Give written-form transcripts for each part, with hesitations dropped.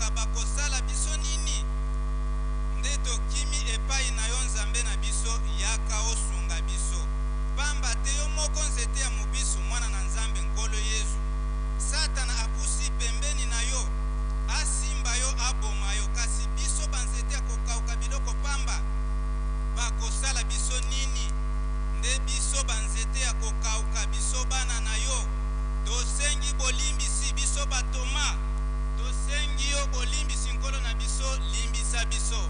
kokauka bakosala biso nini? Nde tokimi epai na yo Nzambe na biso, yaka osunga biso. Pamba te yo moko nzete ya mobisu, Mwana na Nzambe, Nkolo Yezu, Satana apusi pembeni na yo, asimba yo, aboma yo. Kasi biso banzete ya kokauka biloko pamba, bakosala biso nini? Nde biso banzete ya kokauka, biso bana na yo, tosengi bolimbisi, biso batoma, tosengi yo bolimbisi, Nkolo na biso, limbisa biso.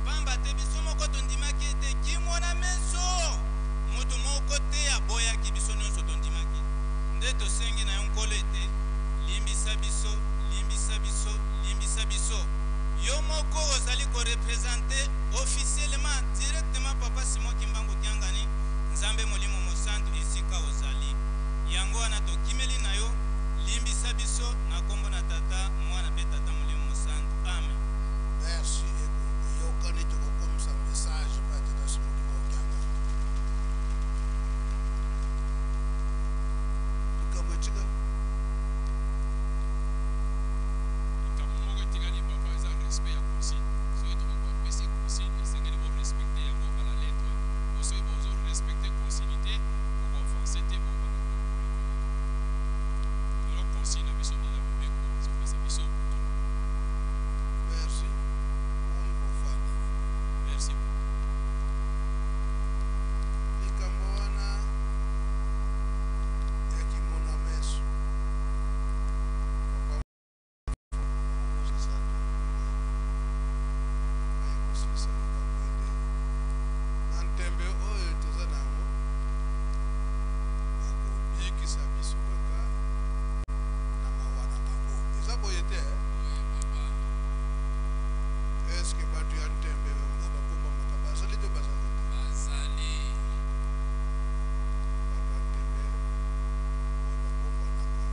Pamba te biso moko tondimaki ete kimona meso, moto moko te aboyaki, biso nyonso tondimaki. Nde tosengi na yo Nkolo ete limbisa biso, limbisa biso, limbisa biso. Yo moko ozali ko representer officiellement, directement Papa Simon Kimbangu Kiangani, Nzambe Molimo Mosantu esika ozali. Yango wana tokimeli na yo, limbisa biso na kombo na Tata, Mwana pe Tata Molimo Mosantu. Amen. Merci eyokani tokokomisa message pa Tata Simon Kimbangu Kiangani. Likambo etikali. Likambo moko etikali papa eza respect ya consigne soki tokoki bapesi consigne esengeli bo respecte yango à la lettre po soki bozo respecte consigne te boko avance te bokobanda koreculer lelo consigne na biso nde eza mibeko oyo bazopesa biso tolanda. Merci okoki kofanda. Merci papa. Likambo wana ya kimona meso papa aye kosilisa likambo ete na ntembe oyo toza na yango bakobikisa biso kaka na mawa na bango. Eza boye te? Eske bato ya ntembe oyo babombamaka bazali to bazali te? Bazali. Bato ya ntembe oyo babombanaka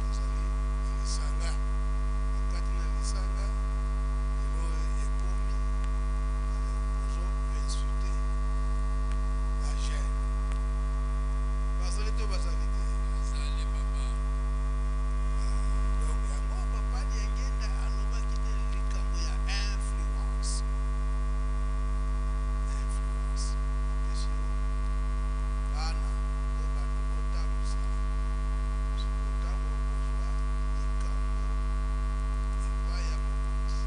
bazali na lisanga. Na kati na lisanga lelo oyo ekomi ozo insulte ba jeune. Bazali to bazali te? Bazali papa. Ah, donc yango papa Diangienda alobaki te likambo ya influence. Influence. Apesi yo bana to bato otambwisa sikoyo ntango okozwa likambo epai ya mokonzi,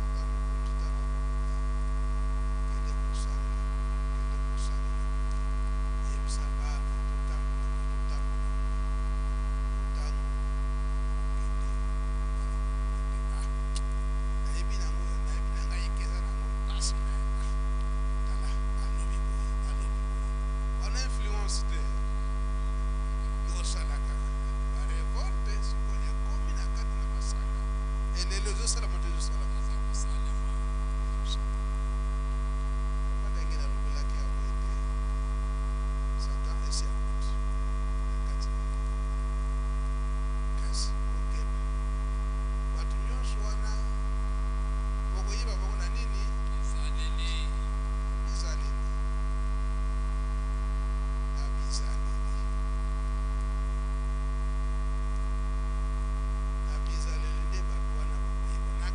ata mokonzi ntango akoloba kende kosalela boye, kende kosalela boye, yebisa bana totambola boye, totambola boye. Yo ntango okokende mbala moko ete ah, nayebi nango, nayebi na ngai ke eza nango mpasi me ah, tala alobi boye, alobi boye. Wana influence te, yo osala kaka ba revolte. Sikoyo ekomi na kati na masanga elelo ezosalama te, ezosalama Eza kosalema. Ezosalama. Papa Daniel alobelaki yango ete Satan esi akoti na kati na likambo wana, kasi bokeba, bato nyonso wana bokoyeba bango na nini? Bizaleli. Bizaleli, na bizaleli, na bizaleli nde bato wana bakoyeba na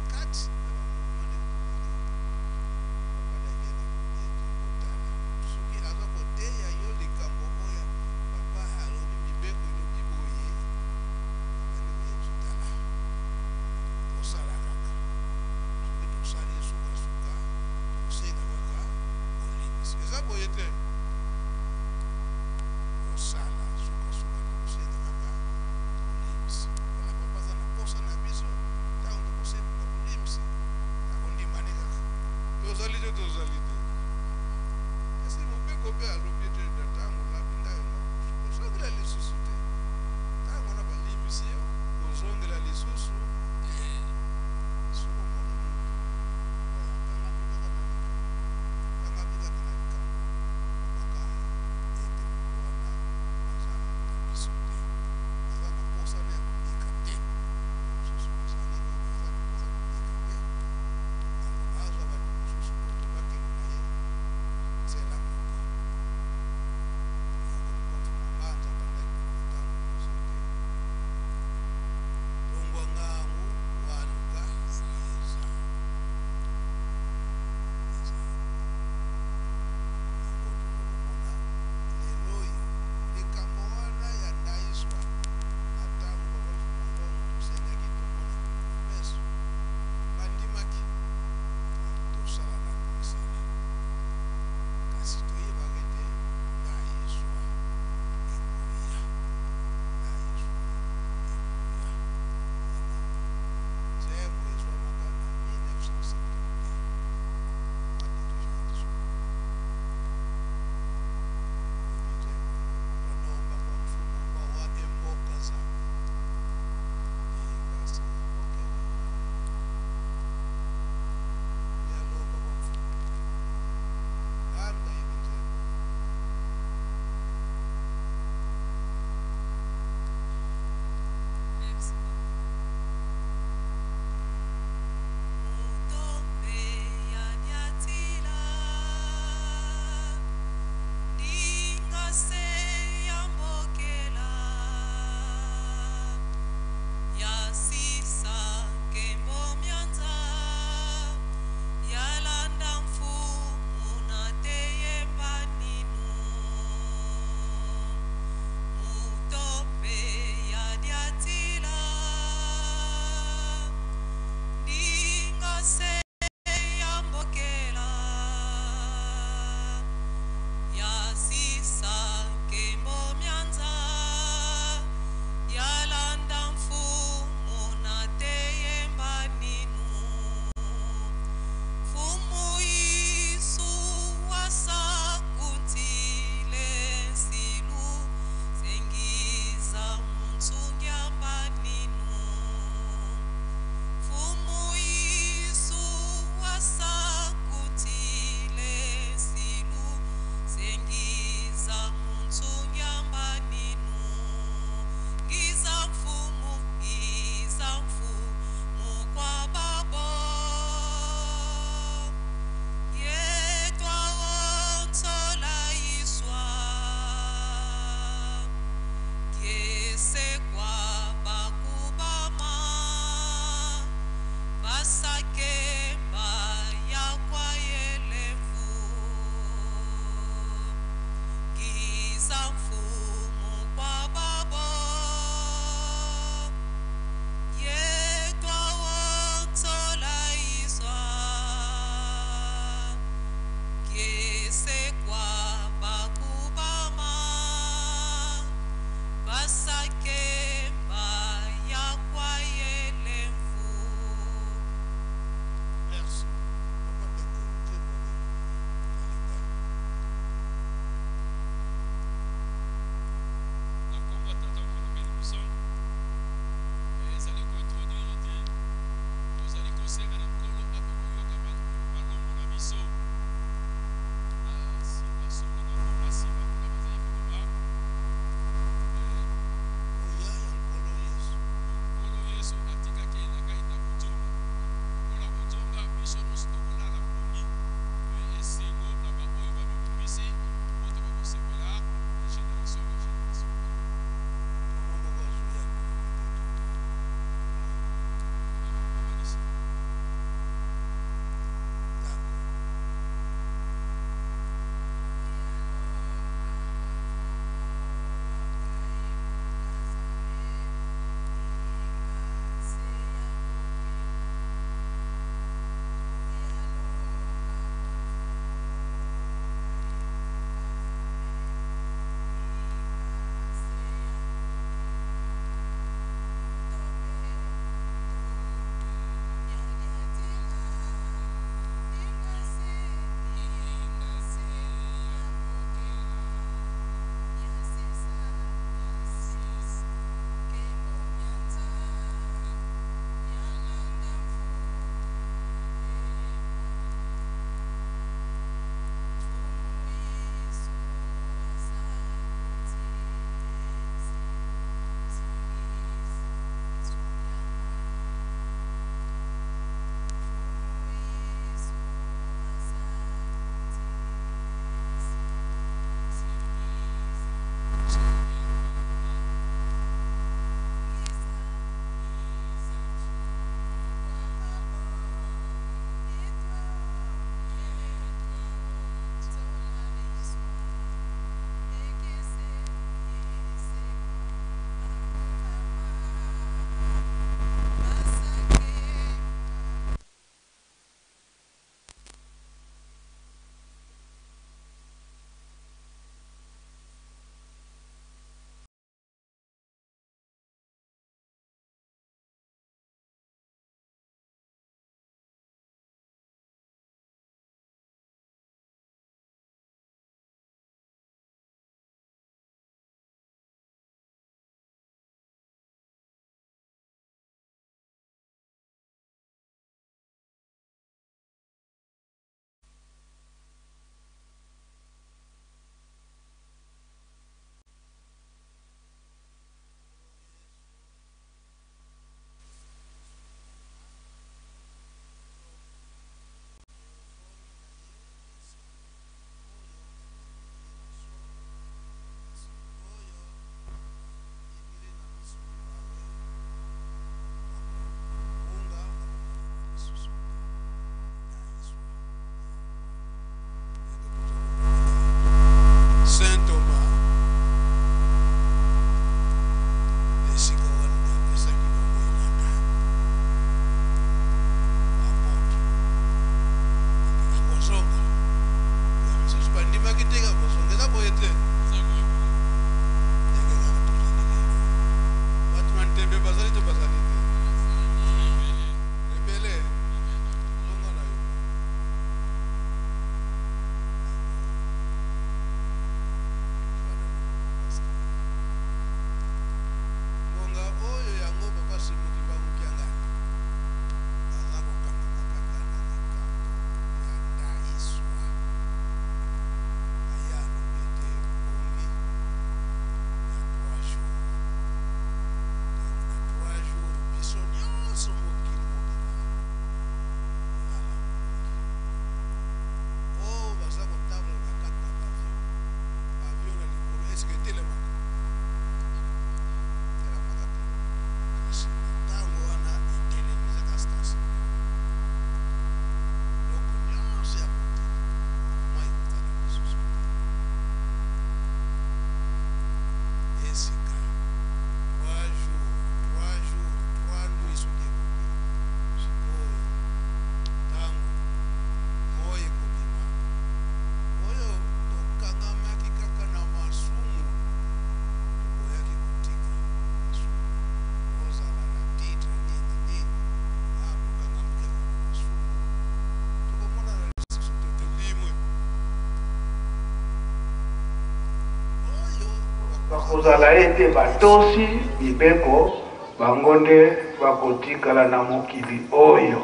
Bakozala ete batosi mibeko, bango nde bakotikala na mokili oyo.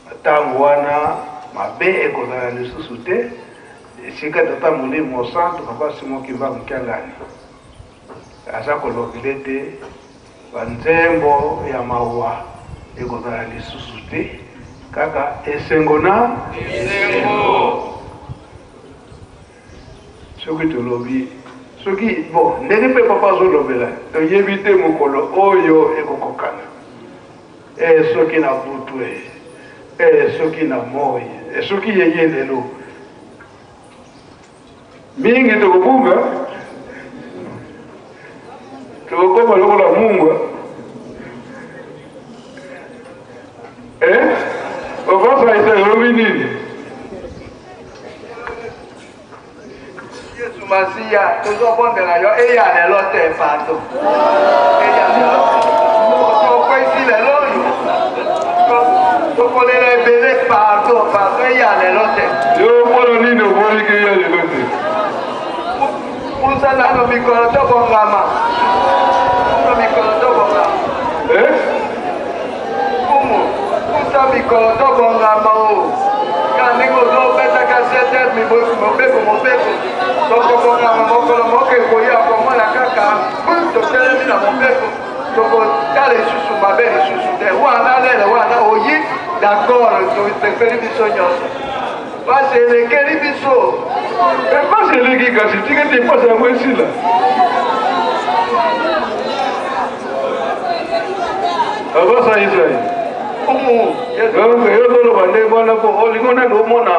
Na ntango wana, mabe ekozala lisusu te, esika Tata Molimo Mosantu, Papa Simon Kimbangu Kiangani, aza kolobela ete banzembo ya mawa ekozala lisusu te, kaka esengo na esengo. Soki tolobi soki bon ndenge mpe papa azolobela, toyebi te mokolo oyo ekokokana. E soki na butu e, e soki na moi e, soki yeye lelo mingi tokobunga, tokokoma lokola mungwa. Eh? Papa Saisa elobi nini? Yesu Masiya, tozobondela yo, eya lelo te, pardon. Eya lelo te. Tokwesi lelo oyo. Tokolela ebele, pardon, pardon, eya lelo te. Yo mpona nini omoniki eya lelo te? Pusa nano mikolo tobongama. Pusa mikolo tobongama. Eh? Kumu, pusa mikolo tobongama o. Ka ndenge ozobetaka 7 heures mobeko mobeko. Tokobongama mokolo moko ekoya komona kaka totelemi na mobeko. Tokotala lisusu mabe lisusu te. Wana lelo wana oyi d'accord, tosepeli biso nyonso. Pasi elekeli biso. Pasi eleki kasi tika ete pasi yango esila. Papa Saisai. Donc yo ozoloba ndenge wana mpo olingo nanu omona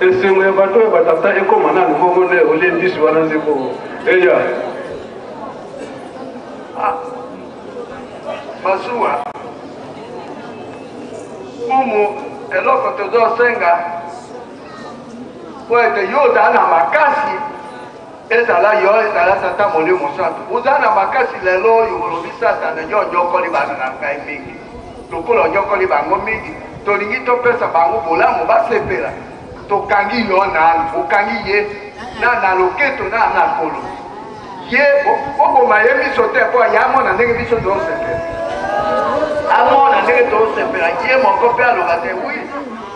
esengo ya bato oyo batata ekoma nanu bongo nde olie mbisi wana nde po eya. Ah. Masuwa. Mumu, eloko tozosenga mpo ete yo ozala na makasi, ezala yo, ezala Tata Molimo Santu, ozala na makasi lelo oyo olobi Satana, yo onyokoli bana na ngai mingi, lokola onyokoli bango mingi, tolingi topesa bango bolamu basepela, tokangi yo nanu, okangi ye na na loketo na na kolo ye, boboma ye miso te mpo ye amona ndenge biso tozosepela, amona ndenge tozosepela, ye moko mpe aloba te wi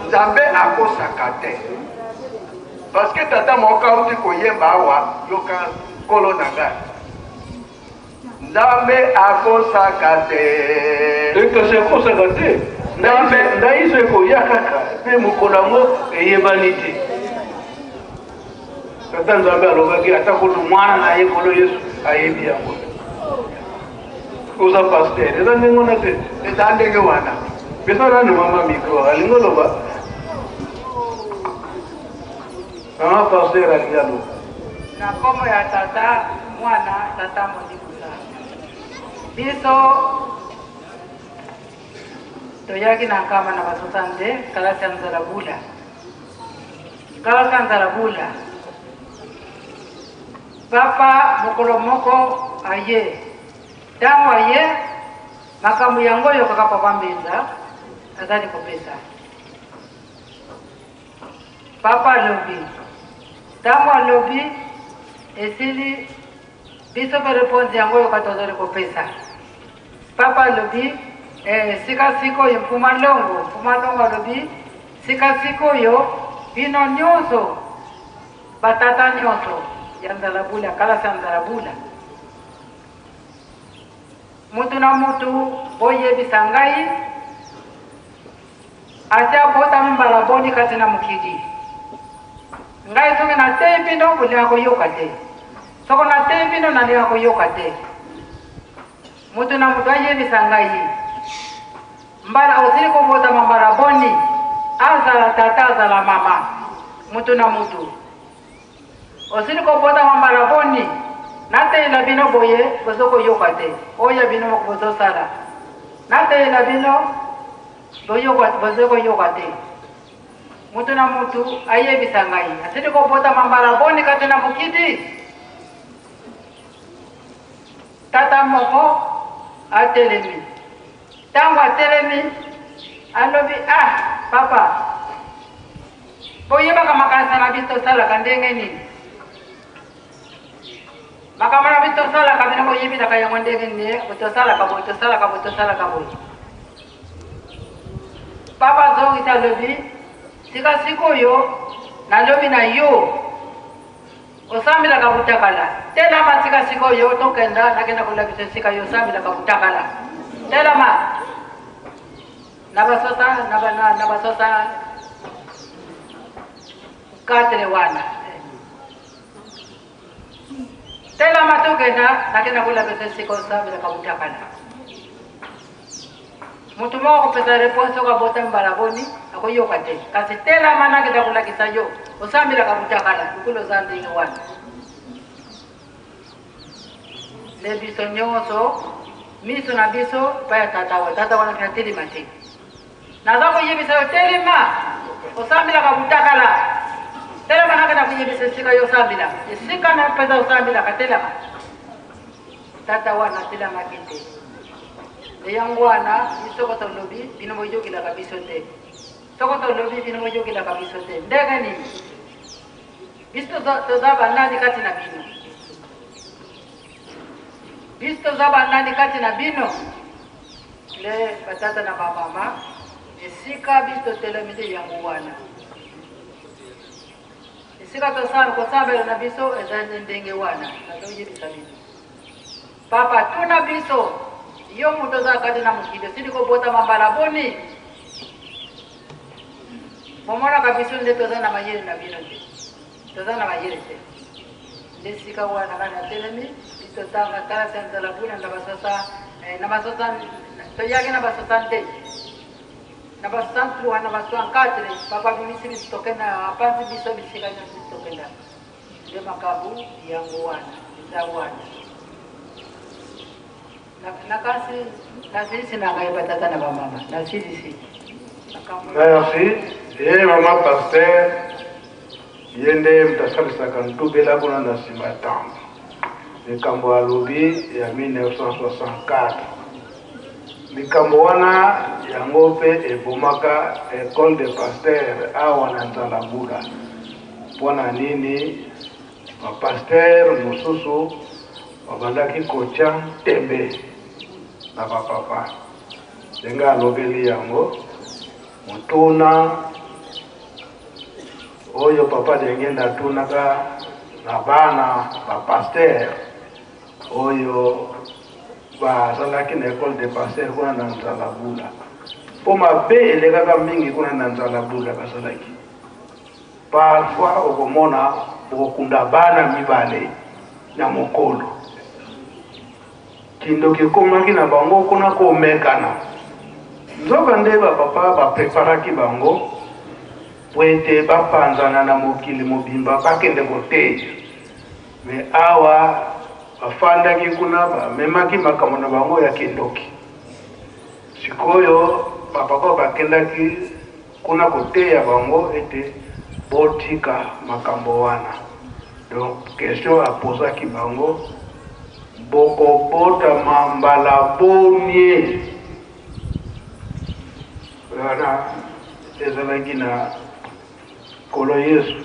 Nzambe akosaka te, parce que tata moko auti koyemba awa, yoka nkolo na ngai, Nzambe akosaka te. Kasi akosaka te, ndaiso ekoya kaka mpe mokolo yango eyebani te. Tata Nzambe alobaki ata kutu mwana na ye Nkolo Yesu ayebi yango. Oza pasteur, eza ndenge wana te. Eza ndenge wana. Pesa nanu mama micro, alingi oloba. Mama pasteur alingi aloba. Na nkombo ya Tata, Mwana, Tata Molimo Santu. Biso toyaki na nkama na ba 62 kalasi ya nzala bula. Kalasi ya nzala bula. Papa mokolo moko aye. Ntango aye, makambo yango oyo kaka Papa Mbenza azali kopesa. Papa alobi, ntango alobi esili, biso mpe reponse yango oyo kaka tozali kopesa. Papa alobi, eh, sika sikoyo Mfuma Longo, Mfuma Longo alobi, sika sikoyo bino nyonso batata nyonso ya Nzalabula, kalasi ya Nzalabula, mutu na mutu boyebisa ngai asi abotami mbala boni kati na mokili. Ngai soki nateyi bino bolinga koyoka te, soko nateyi bino nalinga koyoka te. Mutu na mutu ayebisa ngai mbala osili kobotama mbala boni, azala tata azala mama. Mutu na mutu osili kobotama mbala boni, nateyela bino boye bozokoyoka te, oyo bino moko bozosala, nateyela bino bozokoyoka te. Mutu na mutu ayebisa ngai asili kobotama mbala boni kati na mokili. Tata moko atelemi. Ntango atelemi alobi, ah papa, boyebaka makanisa na biso tosalaka ndenge nini? Makambo na biso tosalaka bino boyebinaka yango ndenge nini, tosalaka boye, tosalaka boye, tosalaka boye. Papa azongisi alobi, sika sikoyo nalobi na yo osambelaka butakala, telama sika sikoyo tokenda, nakenda kolakisa esika yo osambelaka butakala, telama na basosa na ba na basosa 4 wana telama tokenda, nakenda kolakisa esika osambelaka butakala. Moto moko akopesa reponse soki abota mbala boni akoyoka te, kasi telama nakenda kolakisa yo osambelaka butakala lokola oza ndenge wana. Nde biso nyonso miso na biso epai ya tata wana, tata wana mpe atelema te. Naza koyebisa yo telema, osambelaka butakala, telema nakenda koyebisa esika yo osambelaka, esika na mpenza osambelaka, telema. Tata wana atelamaki te. Nde yango wana soko tolobi bino boyokelaka biso te, soko tolobi bino boyokelaka biso te. Ndenge nini biso toza banani kati na bino? Biso toza banani kati na bino? Nde batata na bamama, esika biso totelemi nde yango wana. Esika tosala kosambela na biso ezali ndenge wana. Nazoyebisa bino, papa tuna biso, yo moto oza kati na mokili osili kobotama mbala boni? Bomonaka biso nde toza na mayele na bino te, toza na mayele te. Nde esika wana ngai natelemi, biso totanga tala se nzala buna na basosa na basosa toyaki na basosa nde na ba 63 na ba 64 papa abimisi biso tokenda, apanzi biso bisika nyonso biso tokenda. Nde makambo yango wana eza wana. Nakasi nasilisi na ngai batata na bamama, nasilisi. Merci. Ye mama pasteur ye nde moto asalisaka ntubela kuna na nsima ya ntango likambo alobi ya 1964 likambo wana yango mpe ebomaka ecole de pasteur awa na Nzalabula. Mpo na nini? Bapasteur mosusu babandaki kotya ntembe na bapapa. Ndenge alobeli yango, motuna oyo papa Diangienda atunaka na bana bapasteur oyo bazalaki na ecole de pasteur kuna na Nzalabula, mpo mabe elekaka mingi kuna na Nzalabula. Bazalaki parfois okomona okokunda bana mibale na mokolo. Kindoki ekomaki na bango kuna komekana. Nzoka nde bapapa bapreparaki bango po ete bapanzana na mokili mobimba bakende koteya. Me awa bafandaki kuna, bamemaki makambo na bango ya kindoki. Sikoyo bapapa bakendaki kuna koteya bango ete botika makambo wana. Donc question apozaki bango, bokobotama mbala boni? Wana ezalaki na Nkolo Yesu.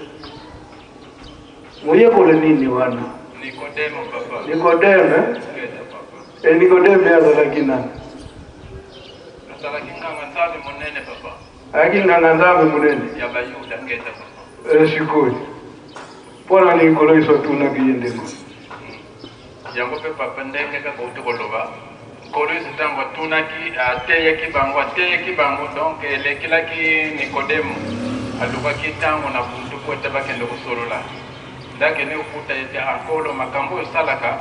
Moyekoli nini wana? Nikodeme papa. Nikodeme? Papa. E Nikodeme azalaki nani? Azalaki nganga Nzambe monene papa. Azalaki nganga Nzambe monene? Ya Bayuda ngeta papa. E sikoyo mpo na nini Nkolo Yesu atunaki ye ndenge? Yango mpe papa, ndenge kaka outi koloba, Nkolo Yesu ntango atunaki, ateyaki bango, ateyaki bango, donc elekelaki Nikodemo, alukaki ntango na butu mpo ete bakende kosolola. Nde akende kokuta ye te, ah Nkolo, makambo oyo osalaka,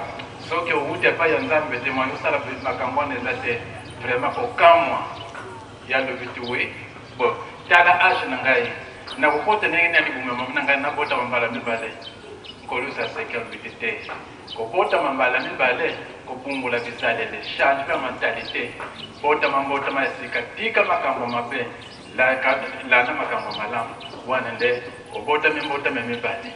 soki owuti epai ya Nzambe te, moyen osala makambo wana eza te. Vraiment kokamwa. Ye alobi te, oui, bon, tala age na ngai, nakokota ndenge nini na libumu ya mama na ngai, nabotama mbala mibale? Nkolo Yesu aseki, alobi te, te. Kobotama mbala mibale, kobungola bizaleli, changement ya mentalite, botama mbotama ya sika, tika makambo mabe, landa makambo malamu, wana nde obotami mbotama ya mibale.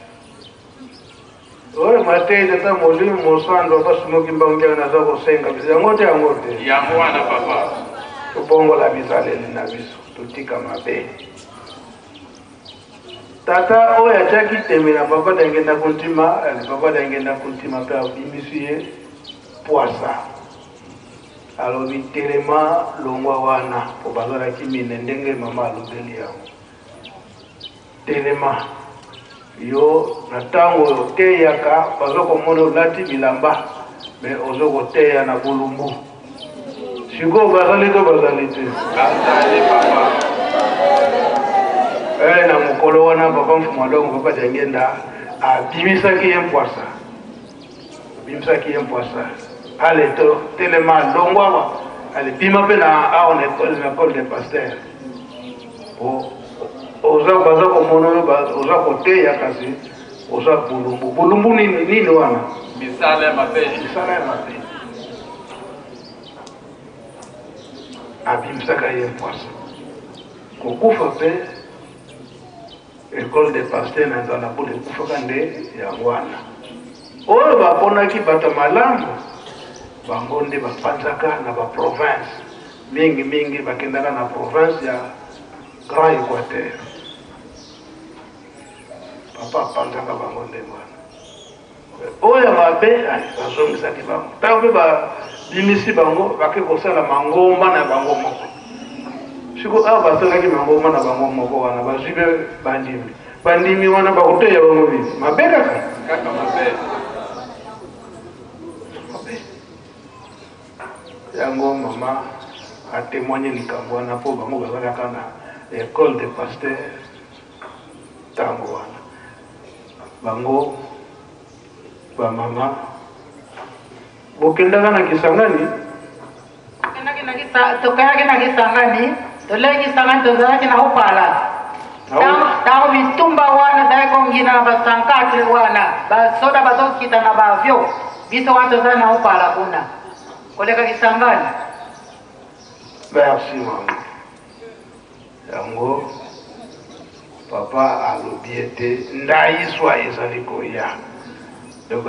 Oyo mateyi tata molimo mosantu apasumuki mbangu ngiaka naza kosenga biso yango te, yango te, yango wana papa. Tobongola bizaleli na biso, totika mabe. Tata oyo atiaki tembe na Papa Diangienda Kuntima, Papa Diangienda Kuntima mpe abimisi ye pwasa. Alobi telema longwa wana, mpo bazalaki mine ndenge mama alobeli yango. Telema yo na ntango oyo oteyaka, baza komona olati bilamba me ozo koteya na bolumbu. Sikoyo bazali to bazali te? Bazali papa. Eh, na mokolo wana papa Mfumu Alongo, papa Diangienda abimisaki ye mpwasa, abimisaki ye mpwasa. Ale to telema longwa awa, ale bima mpe na awa na école, na école de pasteur. Po oza baza komona oyo oza koteya kasi oza bolumbu. Bolumbu nini nini wana? Misala ya mabe. Misala ya mabe. Abimisaka ye mpwasa. Kokufa mpe école de pasteur na nzala bule ekufaka nde yango wana. Oyo baponaki bato malamu bango nde bapanzaka na ba province mingi mingi, bakendaka na province ya Grand Équateur. Papa apanzaka bango ndenge wana. Oyo ya mabe bazongisaki bango. Ntango mpe babimisi bango, bake kosala mangomba na bango moko. Siko awa basalaki mangomba na bango moko wana, bazwi mpe bandimi. Bandimi wana bakoteya bango nini? Mabe kaka. Kaka mabe. Mabe. Yango mama atemoigne likambo wana mpo bango bazalaka na école de pasteur ntango wana. Bango ba mama bokendaka na Kisangani? Tokendaki na Kisangani, toleki Kisangani, tozalaki na Opala. Ntango bitumba wana ezalaki kongina na basankatre wana, basoda bazokita na baavio, biso wana tozali na Opala kuna koleka Kisangani. Merci mama. Yango papa alobi ete ndaiswa ezali koya. Donc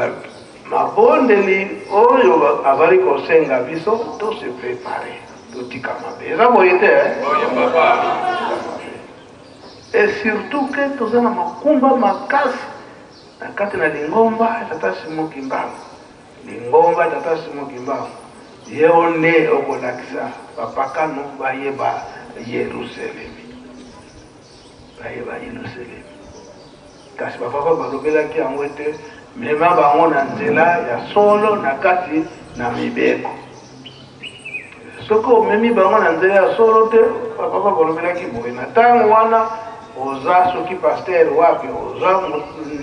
mabondeli oyo azali kosenga biso to se preparer, totika mabe. Eza boye te eh? Boye papa. Et surtout que toza na makumba makasi na kati na lingomba ya tata Simon Kimbangu. Lingomba ya tata Simon Kimbangu, yo nde okolakisa bapakano bayeba Yerusalemi, bayeba Yerusalemi. Kasi bapapa balobelaki yango ete mema bango na nzela ya solo na kati na mibeko. Soki omemi bango na nzela ya solo te, bapapa balobelaki boye na ntango wana, oza soki pasteur wapi, oza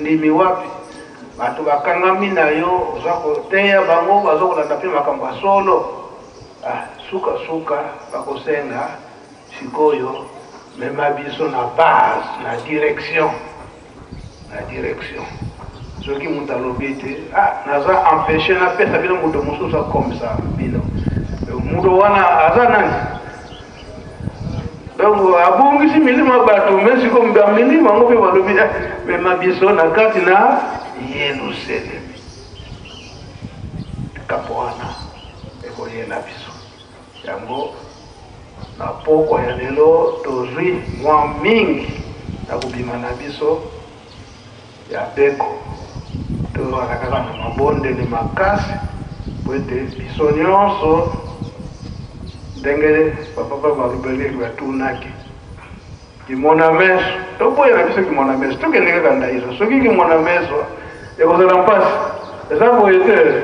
ndimi wapi, bato bakangami na yo, oza koteya bango, baza kolanda mpe makambo ya solo. Ah, suka suka bakosenga sikoyo mema biso na base, na direction, na direction. Soki moto alobi ete ah, naza empêche napesa bino moto mosusu akomisa bino, moto wana aza nani? Donc abongisi milimo ya bato, me sikoyo bamilimo yango mpe balobi eh, mema biso na kati na Yelusalemi. Likambo wana ekoyela biso yango na pokwa ya lelo. Tozwi mwa mingi na kobima na biso ya beko, tozalaka kaka na mabondeli makasi po ete biso nyonso ndenge bapapa balobelaki batunaki kimona meso, toboya na biso kimona meso, tokende kaka ndaiso. Soki kimona meso ekozala mpasi, eza boye te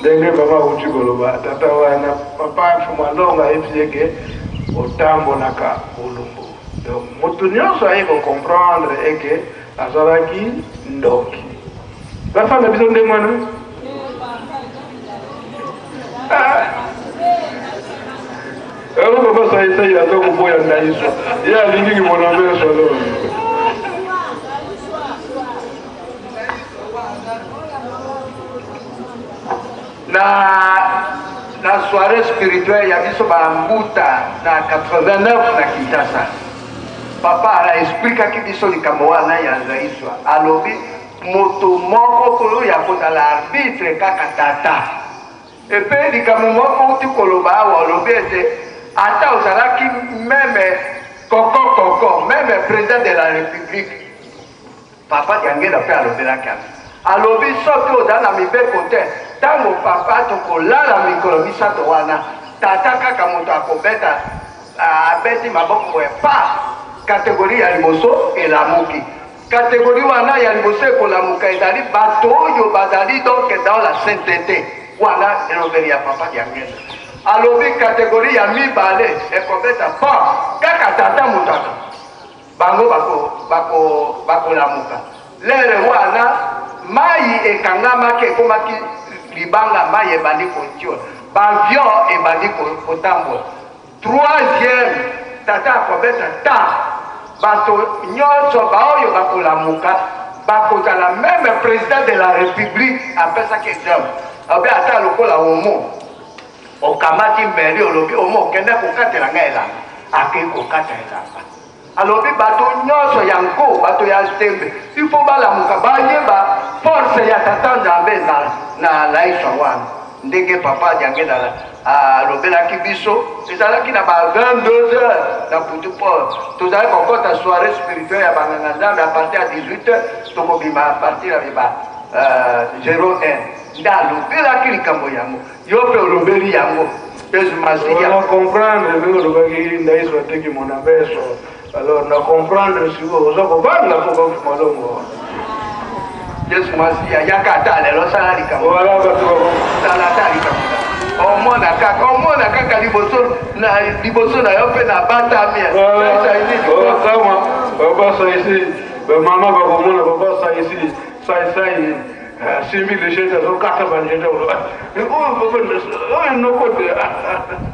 ndenge papa auti koloba. Tata wana papa Mfumu Alongo ayebisi ye ke otambolaka bolumbu. Donc moto nyonso aye kocomprendre eke azalaki ndoki. Basala biso ndenge wana. Yango papa saisai aza koboya ndaiso, ye alingi kimona meso. Alors na soirée spirituelle ya biso bambuta na 89 na Kinshasa, papa ala explikaki biso likambo wana ya Nzaiswa. Alobi moto moko oyo ya kozala arbitre kaka tata. Epe likambo moko uti koloba awa, olobi ete ata ozalaki meme Koko koko, meme president de la republique papa Diangenda mpe alobelaki yango. Alobi soki oza na mibeko te, ntango papa tokolala mikolo misato wana, tata kaka moto akobeta, abeti maboko boye pa, kategori ya liboso elamuki. Kategori wana ya liboso ekolamuka ezali bato oyo bazali donc dans la sainteté. Wana elobeli ya papa Diangenda. Alobi kategori ya mibale ekobeta pa kaka tata moto aka bango bako bako bakolamuka. Lere wana mai ekangamaki ekomaki libanga, mai ebandi kotiola, baavion ebandi kotambola. Troisième, tata akobeta ta bato nyonso baoyo bakolamuka bakozala meme président de la république apesaki exemple abe ata lokola homo okamati mbeli olobi homo okende kokatela ngai elamba akei kokata elamba alobi bato nyonso ya nko bato ya ntembe il faut balamuka bayeba force ya tata nzambe ezala na laiswa wana ndenge papa diangenda alobelaki biso ezalaki na ba 22 heures na butu mpo tozalaki kokɔta soirée spirituelle ya banganga nzambe à partir ya 18 heures tokobima à partir ya ba 01 nde alobelaki likambo yango yo mpe olobeli yango yesu masiya na comprendre ndenge olobaki ndaiso ateki mona beso alors na comprendre sikoyo oza kobanga mpo bafuma longo yesu masiya yaka ata lelo sala likambo sala ata likambo omona kaka omona kaka liboso na liboso na yo mpe na batami kama papa saisi bamama bakomona papa saisi saisai asimbi lishete azokata banzete oyo noko te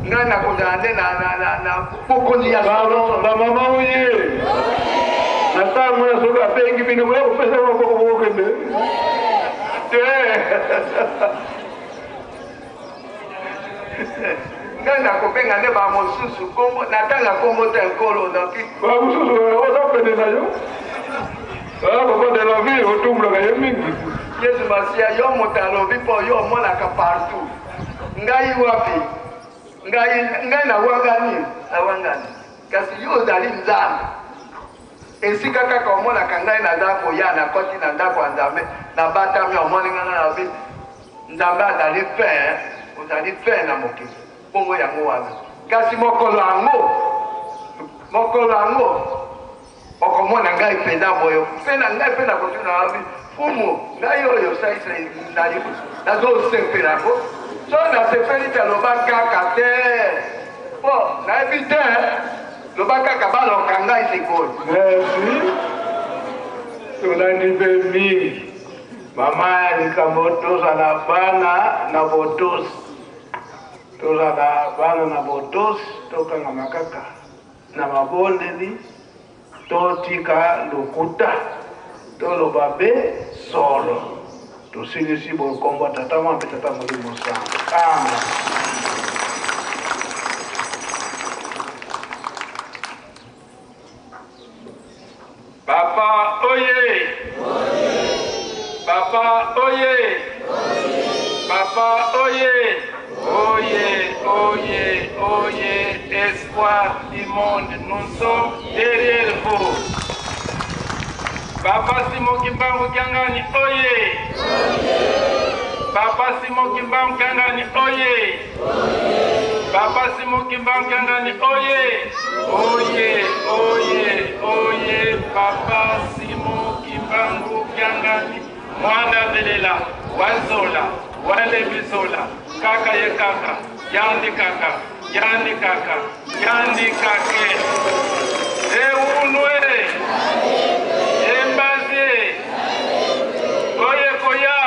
ngai nakozala nde na bokonzi ya bamama oye na ntango wana soki abengi bino boya kopesa maboko bokokende te ngai nakobenga nde bamosusu kombo natanga kombo te nkolo noki bamosusu oza pene na yo papa de la vie otumblaka ye mingi yesu masiya yo moto alobi mpo yo omonaka partout ngai wapi ngai ngai nawangani nawangani kasi yo ozali nzambe esika kaka omonaka ngai naza koya nakoti na ndako ya nzambe nabatami omoni ngai nalobi Nzambe azali fin, ozali fin na mokili. Bongo yango wana. Kasi mokolo yango, mokolo yango, okomona ngai mpenza boye, mpe na ngai mpe nakotuna wapi, fumu, ngai oyo osalisa na yo, nazosepela yango. So nasepeli te, loba kaka te. Po, nayebi te, loba kaka baloka ngai sikoyo. Merci. Tolandi mpe mingi. Mama ya likambo tozala bana na botosi, tozala bana na botosi, tokangama kaka na mabondeli, totika lokuta, toloba be solo. Tosilisi bokombo Tata Mwana mpe Tata Molimo Santu. Amen. Papa oye! Papa oye! Papa oye! Oye, oye, oye, espoir du monde, nous sommes derrière vous. Papa Simon Kimbangu Kiangani, oye! Papa Simon Kimbangu Kiangani, oye! Papa Simon Kimbangu Kiangani, oye! Oye, oye, oye, Papa Simon Kimbangu Kiangani, mwana velela, wazola, walebizola, kaka ye kaka, yandi kaka, yandi kaka, yandi kake. Eunwe, embaze, oye koya,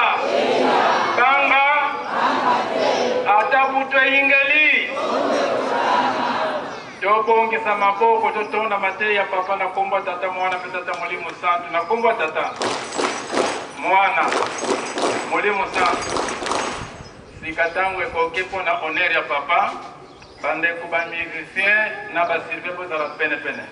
banga, ata butu eyingeli. Tobongisa maboko, totonda mateya ya papa na kombo ya Tata, Mwana mpe Tata Molimo Santu. Na kombo ya Tata, Mwana, Molimo Santu. Sika ntango ekoki mpo na honneur ya papa. Bandeko ba musiciens na ba surveillants bozala pene pene.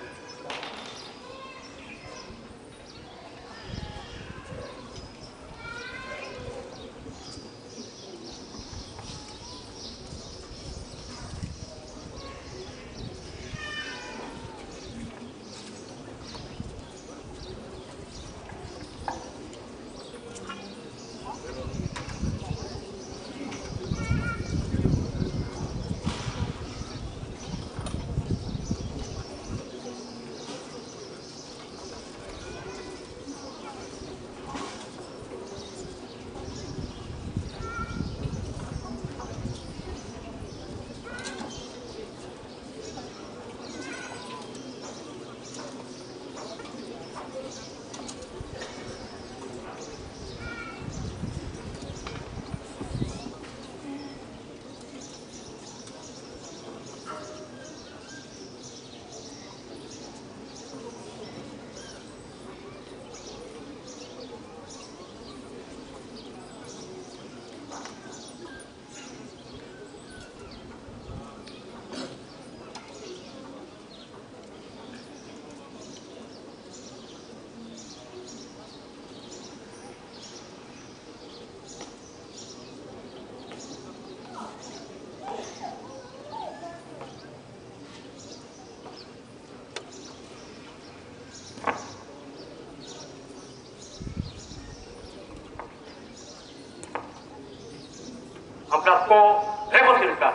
En place, corps, réponse sur place.